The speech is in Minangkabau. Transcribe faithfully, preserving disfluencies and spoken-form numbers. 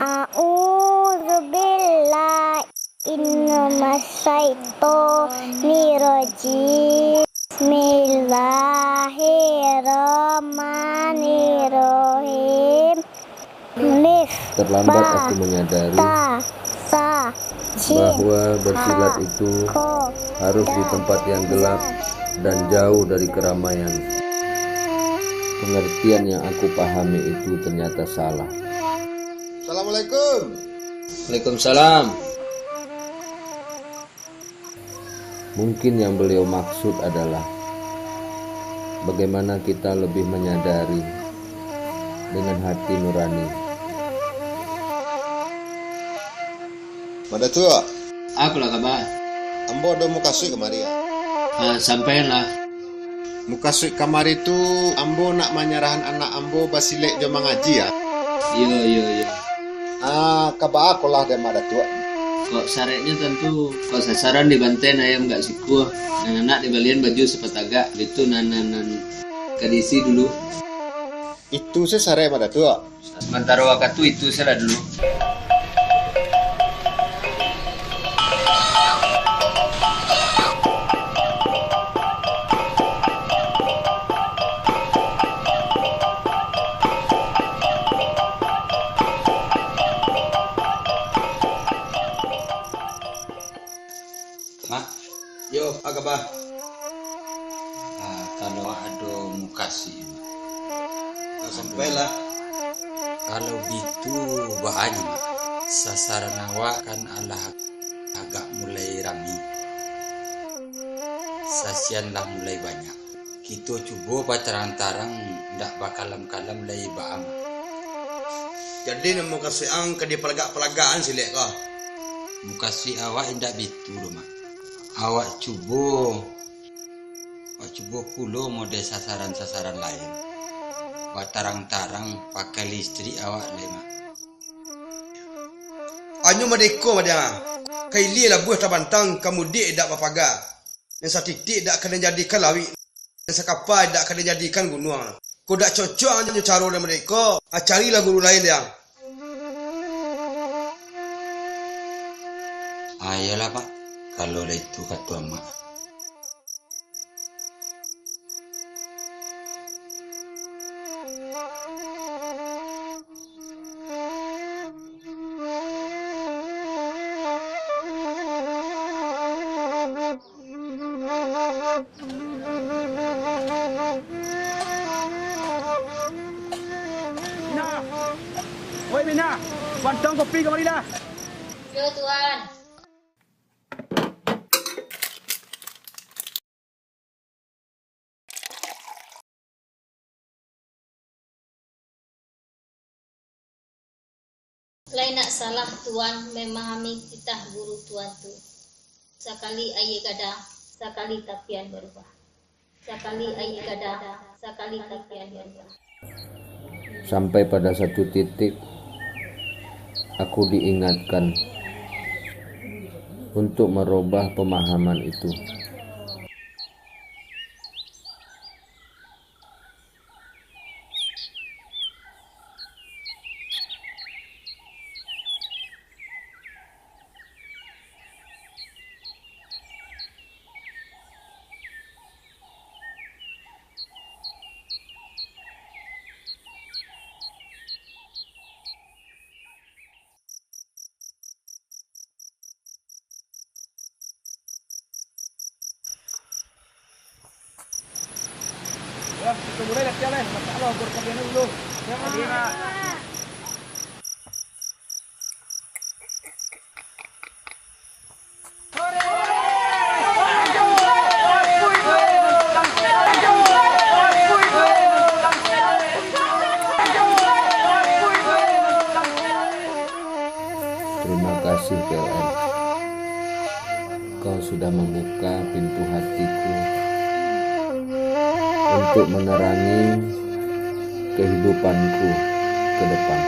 A'udzubillahi minasyaitonirrajim. Bismillahirrahmanirrahim. Mif, Terlambat ba, aku menyadari ta, sa, jim, bahwa bersilat ha, ko, harus di da, tempat yang gelap za, dan jauh dari keramaian. Pengertian yang aku pahami itu ternyata salah. Assalamualaikum. Waalaikumsalam. Mungkin yang beliau maksud adalah bagaimana kita lebih menyadari dengan hati nurani. Mak Datuak. Apolah kaba? Ambo ado mukasuik kamari, ah. Ah, sampaianlah. Mukasuik kamari tu, ambo nak manyarahan anak ambo basilek jo mangaji, ah. Iyo, iyo, iyo. Ah, kaba akolah dek Mak Datuak? Kok sareknyo tantu, kok sasaran dibanten ayam agak sikua, nan anak dibalian baju sapatagak, itu nan, nan, nan ka diisi dulu. Itu se sarek, Mak Datuak. Samantaro wakatu itu se lah dulu. Mak. Yo, a kaba? Ah, kalau ado mukasuik, Mak. Ah, sampailah. Kalau bitu, baa nyo, Mak. Sasaran awak kan alah agak mulai rami. Sasian lah mulai banyak. Kito cubo batarang-tarang, ndak bakalam-kalam lai baa, Mak. Jadi, nan mukasuik ang ka dipalagak-palagak an silek ko? Mukasuik awak indak bitu doh, Mak. Awak cubo, awak cubo pulo model sasaran-sasaran lain. Batarang-tarang pakai listrik awak lai, Mak. Anyo madeko madiang, ka ilia labuah tabantang, ka mudiak indak bapaga. Nan satitik dak ka dijadikan lawik, nan sakapa dak ka dijadikan gunuang. Kok dak cocok anyo caro nan madeko, ah, carilah guru lain, Diang. Ah, iyolah, Pak, kalau lah itu kato Amak. Minah! Oi, Minah! Bantuang kopi kamarilah! Yo, Tuan. Lai nak salah Tuan mamahami titah guru Tuan tu. Sakali aia gadang, sakali tapian barubah. Sakali aia gadang, sakali tapian barubah. Sampai pada satu titik, aku diingatkan untuk merubah pemahaman itu. Yo, kito mulai latihan, eh. Masya Allah, buat latihan dulu. Yo. Terima kasih, P L M. Kau sudah membuka pintu hatiku untuk menerangi kehidupanku ke depan.